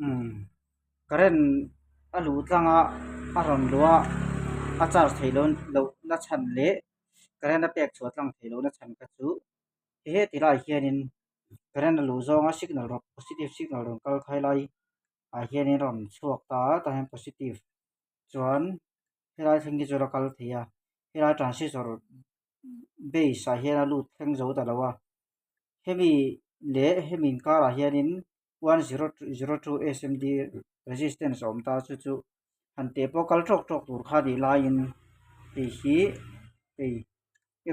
Umm current a luh tlang a a rawn luh a a charge theih loh loh na chhan leh current a pek chhuah tlang theih loh na chhan kha chu he ti lai hianin current a luh zawnga signal rawn positive signal rawn kal khai lai ah hianin rawn chhuak ta a tah hian positive chuan helai thleng hi chuan a kal thei a helai transistor base ah hian a lut thleng zo ta lo a hemi leh hemi inkarah hianin one zero zero two S M D resistance a awm ta chu chu han teh pawh kal tawk tawk tur kha nih laiin hei hi hei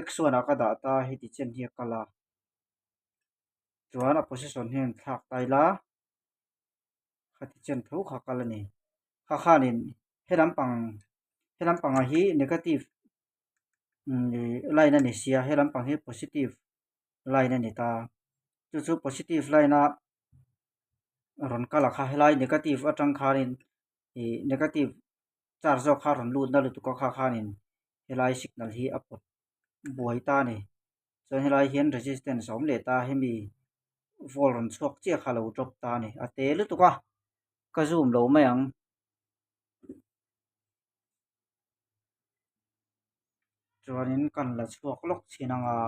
x one ah ka dah ta heti chen hi a kal a chuan a position hian thlak ta ila khati chen tho kha kal a ni kha khanin he lampang he lampangah hi negative line a ni sia he lampang hi positive line a ni ta chu chu positive line a rawn kal a kha helai negative atang khanin ih negative charge zawk kha a rawn lut na lutuk a kha khanin helai signal hi a pawt buai ta a ni chuan helai hian resistance a awm leh ta hemi volt rawn chhuak chiah kha a lo drop ta a ni a te lutuk a ka zoom lo mai ang. Chuanin kan la chhuak lawk chin ang a.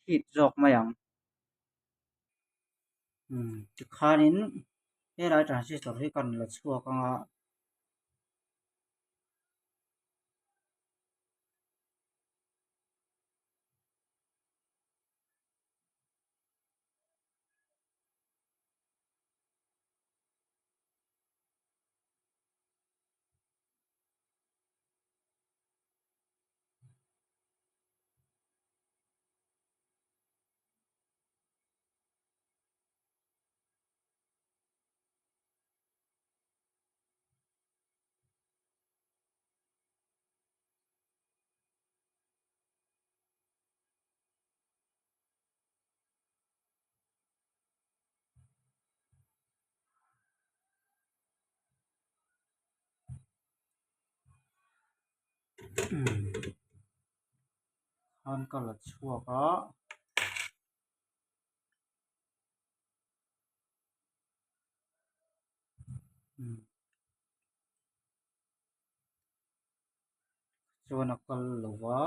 Heat zawk mai ang. Tikhanin helai transistor hi kan la chhuak ang a. Khan ka la chhuak a. Chuan a kal lo va.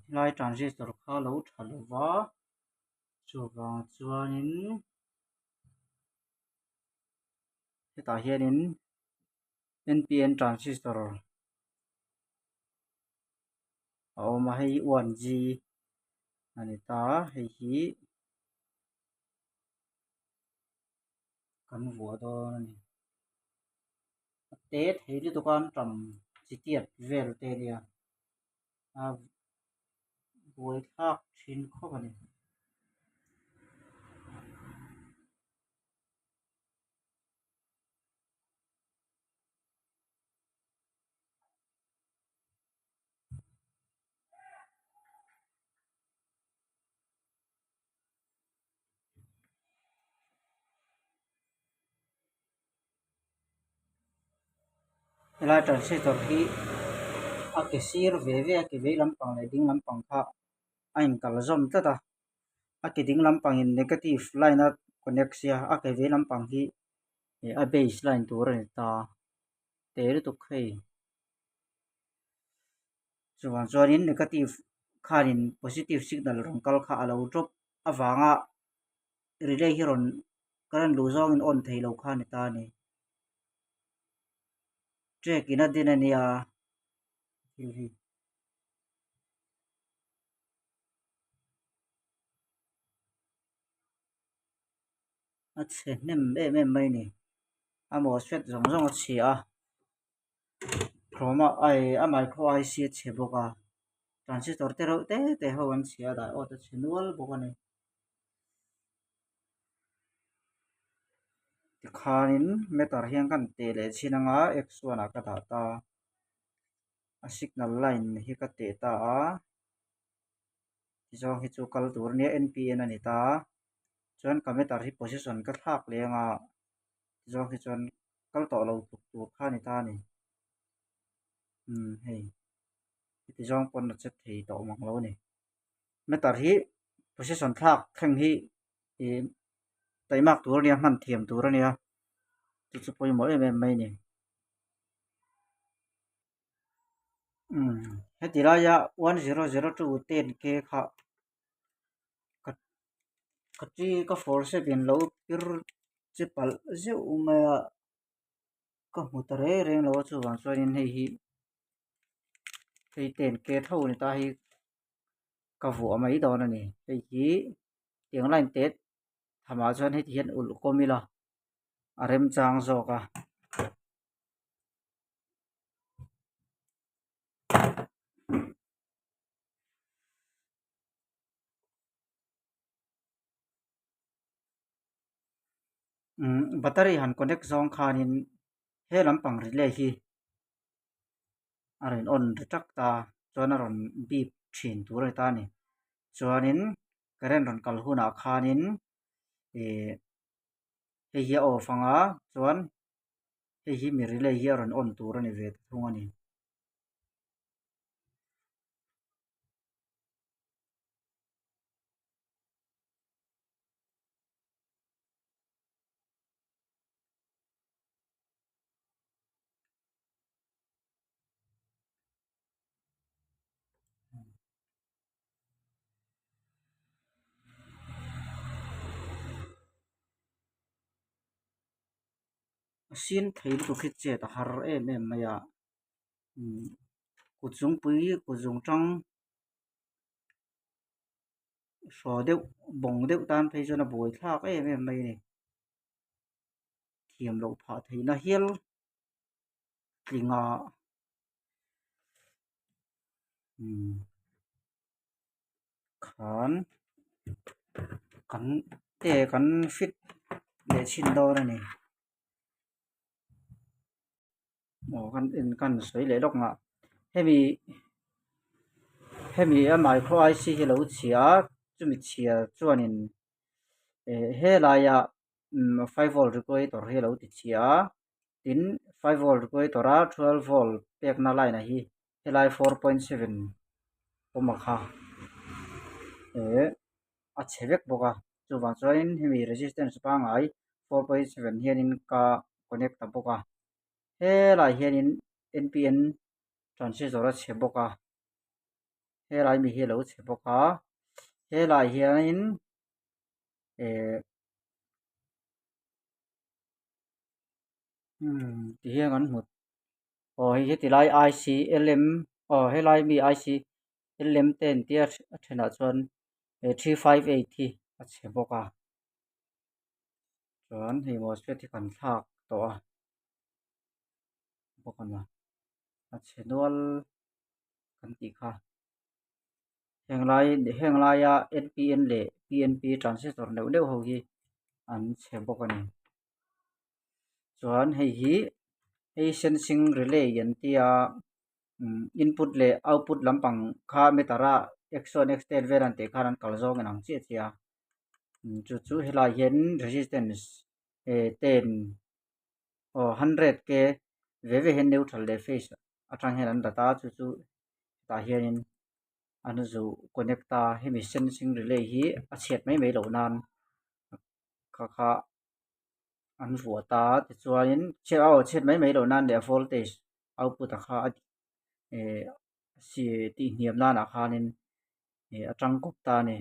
Helai transistor kha lo tha lo va chuvang chuanin hetah hianin N P N transistor a awm a hei one G a ni ta hei hi kan vuah dawn a ni a te thei lutuk a an tam chi tiat vel te a nia a buai thlak thin khawp a ni. Helai transistor hi a ke sir ve ve a ke vei lampang leh ding lampang kha a inkal zawm tlat a a ke ding lampangin negative line a connect sia a ke vei lampang hi ih a base line tur a ni ta te lutuk hei chuvang chuanin negative khanin positive signal rawn kal kha a lo drop avanga relay hi rawn current luh zawngin on thei lo kha a ni ta a ni track in a din a nia thil hi. A chhe hnem em em mai a ni a mosfet zawng zawng a chhia a chroma ai a micro I C a chhe bawk a transistor te reuh te te ho an chhia a daiawt a chhe nual bawk a ni. Tikhanin meter hian kan teh leh chhin anga x one ah ka dah ta a signal line hi ka teh ta a tizawng hi chu kal tur ania N P N a ni ta chuan ka meter hi position ka thlak leh anga tizawng hi chuan kal tawh lo tluk tur kha a ni ta a ni umm hei heti zawng pawn a che thei tawh mang lo a ni meter hi position thlak thleng hi ih taimak tur a nia hman thiam tur a nia chu chu pawimawh em em mai a ni umm heti laia 1002 10k kha ka ka chi ka forceps in lo pir che palh zeuh mai a ka hmu ta reng reng lo a chuvang chuanin hei hi hei 10k tho a ni ta hi ka vuah mai dawn a ni hei hi tiang line te thamah chuan heti hian ulh kawm ila a remchang zawk a. Umm battery han connect zawng khanin he lampang relay hi a rawn on ri tak ta chuan a rawn bip thin tur a ni ta a ni chuanin current rawn kal hunah khanin ih hei hi a off anga chuan hei hi mi relay hi a rawn on tur a ni ve ta thung a ni. A sin thei lutuk hi chet a har em em mai a umm kut zungpui kut zung tang hraw deuh bawng deuh tan phei chuan a buai thlak em em mai a ni thiam loh phah theihna hial tling a umm khan kan te kan fit leh chhin dawn a ni aw kan en kan sawi leh lawk nghah hemi hemi a micro I C hi lo chhia a chumi chhia chuanin eh helaia umm five volt regulator hi a lo ti chhia a tin five volt regulator a twelve volt pekna line ah hi helai 4.7 awm a kha eh a chhe vek bawk a chuvang chuanin hemi resistance pangngai 4.7 hianin ka connect ta bawk a helai hianin N P N transistor a chhe bawk a helai mi hi a lo chhe bawk a helai hianin eh umm ti hian kan hmu aw hei hi tilai I C L M aw helai mi I C L M te an tia a thenah chuan he 358 hi a chhe bawk a chuan hei mosfet hi kan thlak tawh a bawk a a chhe nual kan tih kha heng lai heng laia N P N leh P N P transistor neuh neuh ho hi an chhe bawk a ni chuan hei hi hei sensing relay an tia umm input leh output lampang kha meter a x one x ten vel an tih khan an kal zawng in ang chiah chiah a chu chu helaiah hian resistance eh ten aw hundred te ve ve hian neutral leh phase atang hian an la ta chu chu tah hianin an zuh connect a hemi sensing relay hi a chhiat mai mai loh nan kha kha an vuah ta a tichuanin chhiat aw chhiat mai mai loh nan leh a voltage output a kha a eh si tih hniam nanah khanin ih a tangkawp ta a ni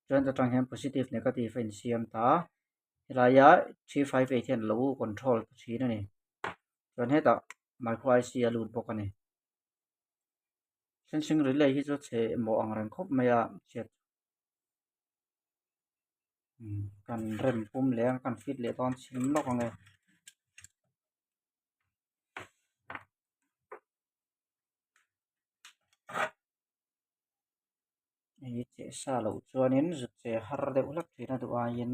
chuan ta tang hian positive negative a insiam ta a helaia 358 hian alo control ta thin a ni chuan hetah micro I C a lut bawk a ni sensing relay hi chu a chhe mawh ang reng khawp mai a chhiat kan rem pum leh a kan fit leh dawn chhin lawk ang e. Hei cheh sa loh chuanin zut che har deuh hlek thin a duh aiin.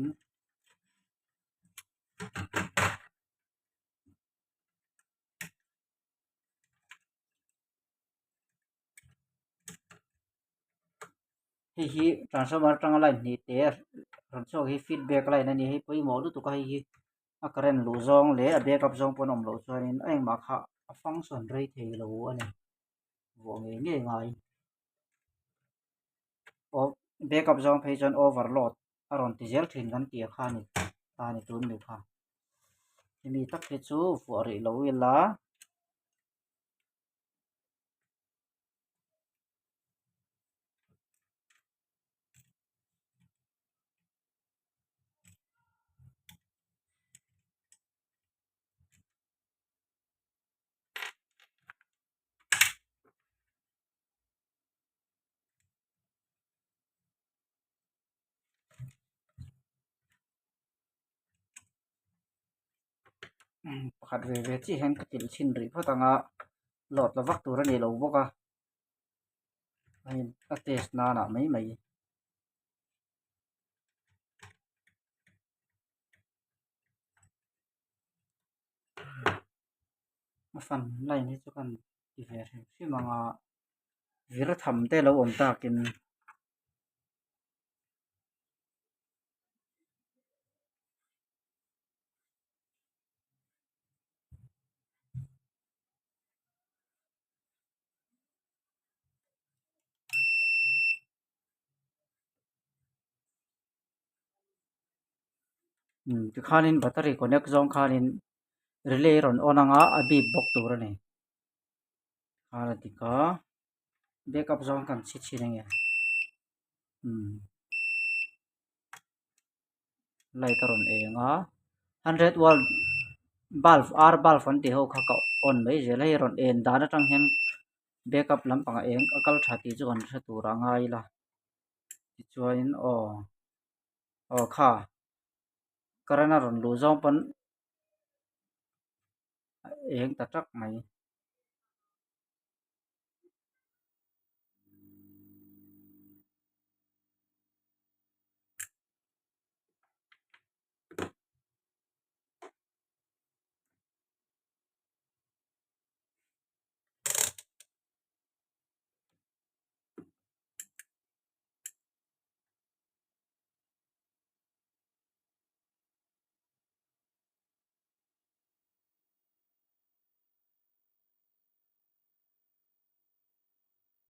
Hei hi transformer atanga line hnih te rawn chhuak hi feedback line a ni a hei pawimawh lutuk a hei hi a current luh zawng leh a backup zawng pawn a awm loh chuanin a engmah kha a function rei thei lo a ni vuah ngei ngei ngai aw backup zawng phei chuan overload a rawn ti zel thin kan tih kha a ni ta ni tun ni kha hemi tak hi chu vuah rih lo ila. Pakhat ve ve chiah hian ka kilh chhin rih phawt ang a load la vak tur a ni lo bawk a a test nan ah mai mai. A fan line hi chu kan ti ve hrim hrim ang a vir tham te lo awm takin. Tikhanin battery connect zawng khanin relay rawn on ang a a bip bawk tur a ni tikhan a dik a backup zawng kan chhi chhin ang e umm light a rawn eng a hundred watt bulb ar bulb an tih ho kha ka on mai zel a hei rawn en dan atang hian backup lampang a eng a kal tha tih chu kan hre tur a ngai ila tichuanin aw aw kha current a rawn luh zawng pawn a eng ta tak mai.